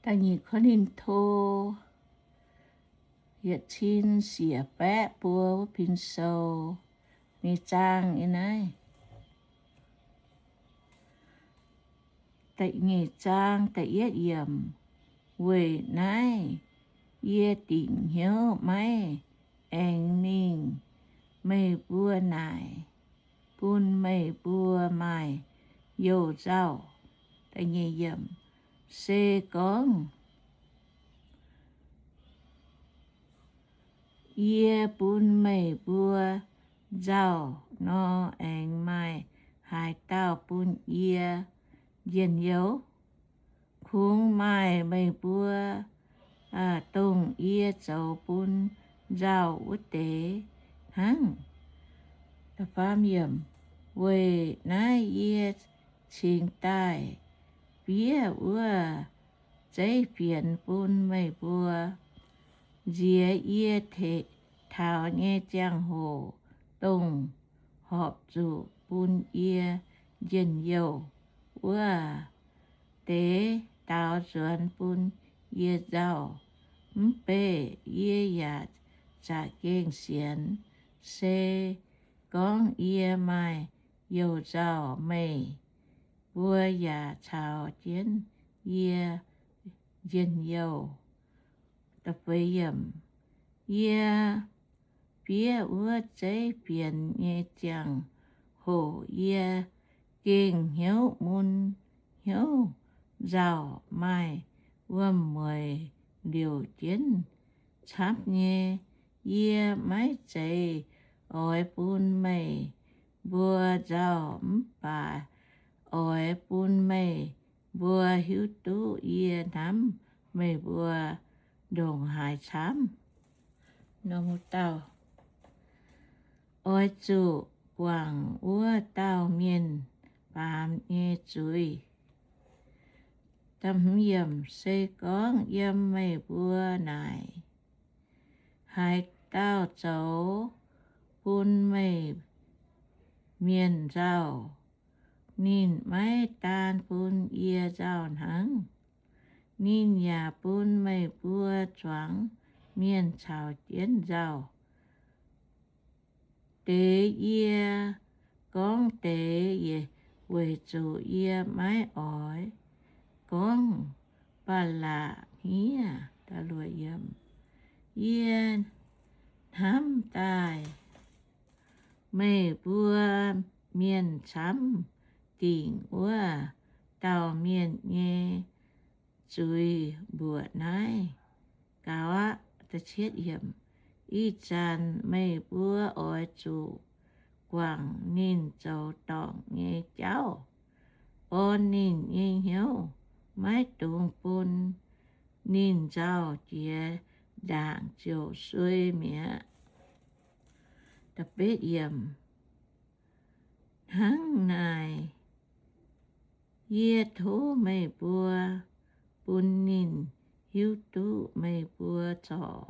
Nyic Ko^lin^to yietc cin siec baeqv buo wuov pin sou nyei zaang yiem naaiv. Da'nyeic zaang da'yietv yiemc. Weic naaiv yie dingc hnyouv maiv aengx mingh meih mbuo naaic bun meih mbuo maaih youh nzauh. Se gorngv yie bun meih mbuo nzauh nor, aengx maaih haaix dauh bun yie njien-youh? Kungx maaih meih mbuo dongh yie zoux bun nzauh wuov deix hnangv. Weic naaiv yie cingx daaih fiev wuov zeiv fienx bun meih mbuo, nziex yie taux nyei ziangh hoc dongh horpc zuqc bun yie njien-youh wuov deix daaux nzuonx bun yie nzauh. Mv baac yie yaac za'gengh sienx, se gorngv yie maaih youh nzauh, meih mbuo yaac caux jienv yie njien-youh. Yie fiev wuov zeiv fienx nyei ziangh hoc yie gengh hnyouv mun hnyouv nzauh, maaih wuom-mueic liouc jienv camv nyei. Yie maiv zeiz oix bun meih mbuo nzauh, mv baac oix bun meih mbuo hiuv duqv yie hnamv meih mbuo ndongc haaix camv. Oix zuqc guangc wuov dauh mienh baamz nyei zuiz. Se gorngv yiem meih mbuo naaic haaix dauh zoux bun meih mienh nzauh, ninh maiv daan bun yie nzauh hnangv. Ninh yaac bun meih mbuo zuangx mienh caux jienv nzauh. Deix yie gorngv deix weic zuqc yie maiv oix gorngv ba'laqc hniev. Yie hnamv daaih meih mbuo mienh camv dingc wuov dauh mienh nyei zuiz mbuoqc naaiv gaux aqv. Ih zanc meih mbuo oix zuqc guangc ninh zoux dorngc nyei jauv, orn ninh nyei hnyouv, maiv dungx bun ninh nzauh jiex ndaangc ziouc suei mi'aqv. Hnangv naaic, yie tov meih mbuo bun ninh hiuv duqv meih mbuo corc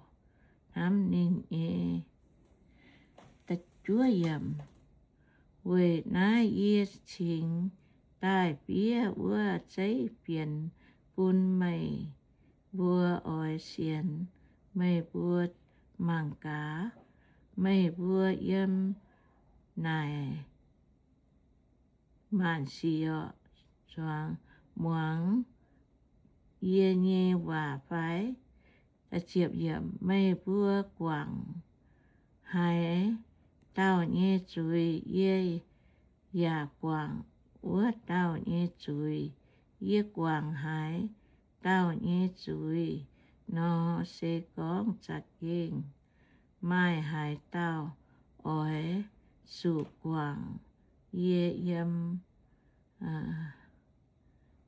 hnamv ninh nyei. Weic naaiv yie cingx daaih fiev wuov zeiv fienx bun meih mbuo oix sienx, meih mbuo mangc gaax. Meih mbuo yiem naaic maanc sic oc, zuangx muangx yie nyei waac fai? Meih mbuo guangc haaix dauh nyei zuiz, yie yaac guangc wuov dauh nyei zuiz. Yie guangc haaix dauh nyei zuiz nor, se gorngv za'gengh maaih haaix dauh oix zuqc guangc, yie yiem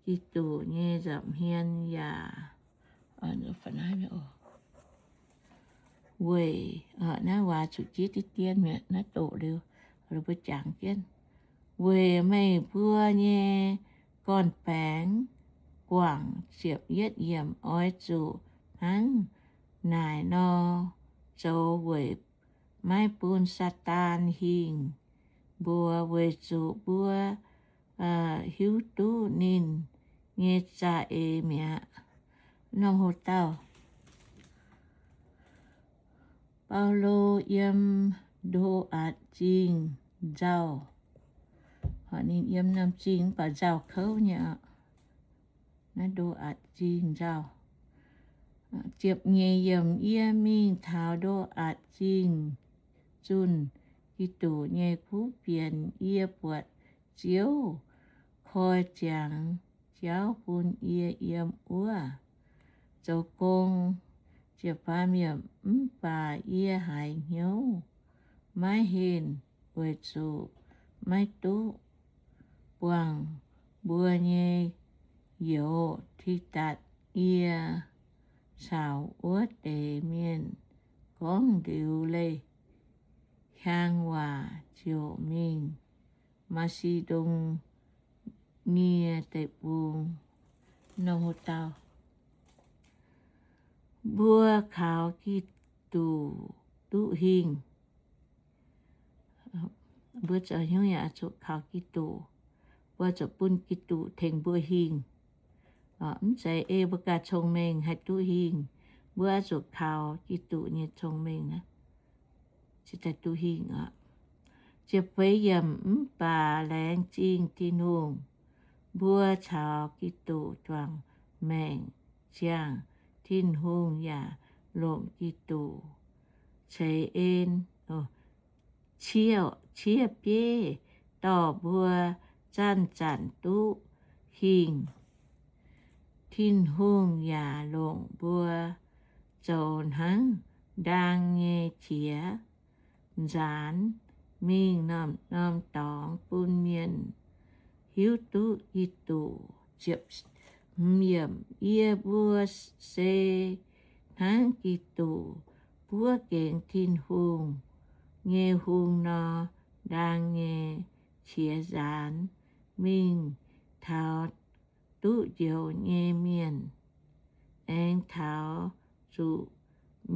Giduc nyei nza'hmien yaac weic, naaiv waac zuqc jiex diqv dien mi'aqv, naaiv doqc liuz, mbuo jangx jienv. Weic meih mbuo nyei gorn-baengx guangc, ziepc yietv yiemc, oix zuqc hnangv naaic nor zoux weic maiv bun Saadaan hingh mbuo, weic zuqc mbuo hiuv duqv ninh nyei za'eix mi'aqv. Norm hoc dauh, Baulo yiem Ndo^atc Zingh nzauh. Ninh yiem norm zingh mv baac nzauh kouv nyei. Naaiv Ndo^atc Zingh nzauh. Ziepc nyeic yiemc, yie mingh taux Ndo^atc Zingh zunh Giduc nyei kuv fienx, yie buatc Ziouv koi ziangx jauv bun yie yiem wuov zoux gong. Mv baac yie haiz hnyouv maiv henh weic zuqc maiv duqv buangh mbuo nyei youz. Tidatc, yie caux wuov deix mienh gorngv liuz leih hiaang waac ziouc mingh Maa^si^ndo^nie Deic-Bung. Nor dau mbuo kaux Giduc duqv hingh. Mbuo zoux hnyouv yaac zuqc kaux Giduc. Mbuo zuqc bun Giduc tengx mbuo hingh. Mv zeiz ei mbuo ganh cong-mengh haih duqv hingh. Mbuo zuqc kaux Giduc nyei cong-mengh naaiv, cingx daaih duqv hingh oc. Ziepc feix yiemc, mv baac laengz zingh Tin-Hungh, mbuo caux Giduc juangc maengc ziangh, Tin-Hungh yaac longc Giduc ceix en, ciev, ciev bieiv dorh mbuo zanc-zanc duqv hingh. Tin-Hungh yaac longc mbuo zoux hnangv ndaang nyei qiex nzaanx mingh norm-norm dorngx bun mienh hiuv duqv Giduc. Yie mbuo se hnangv Giduc buov gengx Tin-Hungh nyei hung nor, ndaang nyei qiex nzaanx mingh taux duqv njoux nyei mienh aengx taux zuqc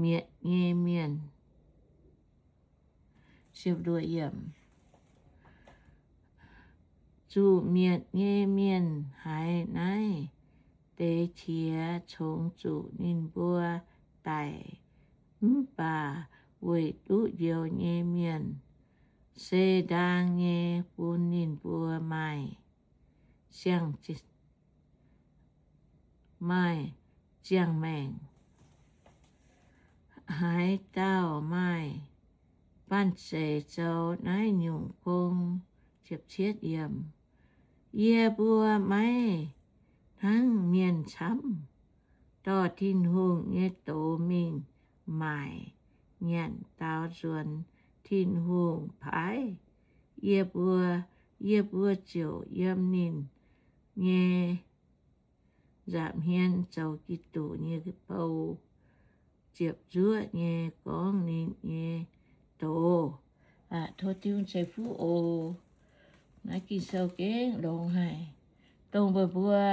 mietc nyei mienh. Zuqc mietc nyei mienh haiz naaiv deix qiex congx zuqc ninh mbuo daic, mv baac weic duqv njoux nyei mienh se ndaang nyei bun ninh mbuo maaih siang, maaih ziangh maengc. Haaix dauh maaih banh zeic zoux naaiv nyungc gong. Yie mbuo maiv hnangv mienh camv, dorh Tin-Hungh nyei doz mingh maaic nyanc daaux nzuonx Tin-Hungh paaiv yie mbuo, yie mbuo ziouc yiem ninh nyei nza'hmien zoux Giduc nyei bou, ziepc zuoqv nyei gorngv ninh nyei doz. Tov Tin-Hungh ceix fuqv oc. Naaiv Ging-Sou gengh longx haic, dongh mbuo, mbuo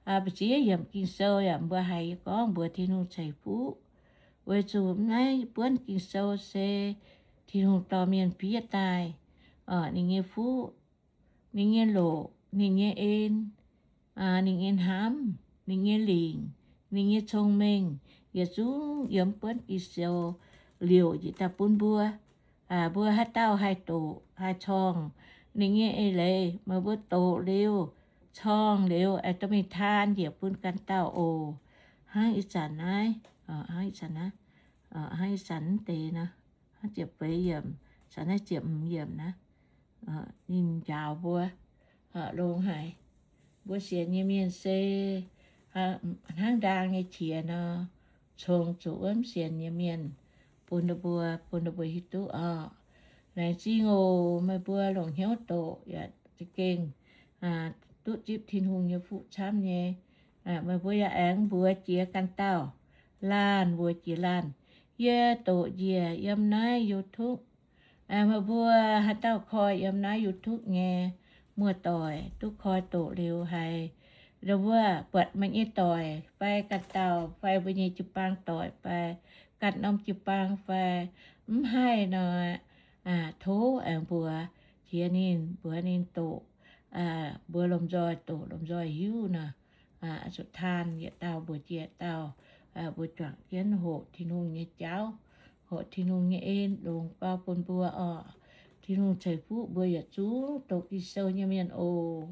mbu'ziex yiemc Ging-Sou yaac mbuo haiz yie gorngv mbuox Tin-Hungh ceix fuqv, weic zuqc naaiv buonv Ging-Sou se Tin-Hungh dorh mienh fiev daaih, ninh nyei fuqv, ninh nyei loqc, ninh nyei en, ninh nyei hnamv, ninh nyei lingc, ninh nyei cong-mengh, yietc zungv yiem buonv Ging-Sou liouc njiec daaih bun mbuo. Mbuo haaix dauh haih doqc haih corngh ninh nyei eix leiz, meih mbuo doqc liuz, corngh liuz, aengx dorh mingh taan njiec bun ganh dauh oc. Hnangv ih zanc naaiv, hnangv ih zanc naaiv, hnangv ih zanc naaiv deix nor, hnangv ziepc feix yiemc, zanc naaiv ziepc hmz yiemc naaiv, ninh njaaux mbuo longx haic. Mbuo sienx nyei mienh se hnangv ndaang nyei qiex nor, congx zuqc wuov mv sienx nyei mienh, bun ninh mbuo, bun ninh mbuo hiuv duqv oc. Laengz zingh oc, meih mbuo longc hnyouv doqc yaac za'gengh duqv zipv Tin-Hungh nyei fuqv camv nyei. Meih mbuo yaac aengx mbuox jiex ganh dauh, laanh mbuox jiex laanh, yie doqc njiec yiem naaiv YouTube. Meih mbuo haaix dauh koi yiem naaiv YouTube nyei muoz-doic duqv koi doqc liuz haiz, wuov buatc meih nyei doic fai ganh dauh fai mbuo nyei jiu-baang doic fai ganh norm jiu-baang fai mv haih nor, tov aengx mbuox jiex ninh, mbuox ninh doqc, mbuo lomh nzoih doqc lomh nzoih hiuv nor. zuqc taan yietc dauh mbuox jiex dauh, mbuo juangc jienv hoqc Tin-Hungh nyei jauv, hoqc Tin-Hungh nyei en, longc gau bun mbuo oc. Tin-Hungh ceix fuqv mbuo yietc zungv doqc Ging-Sou nyei mienh oc.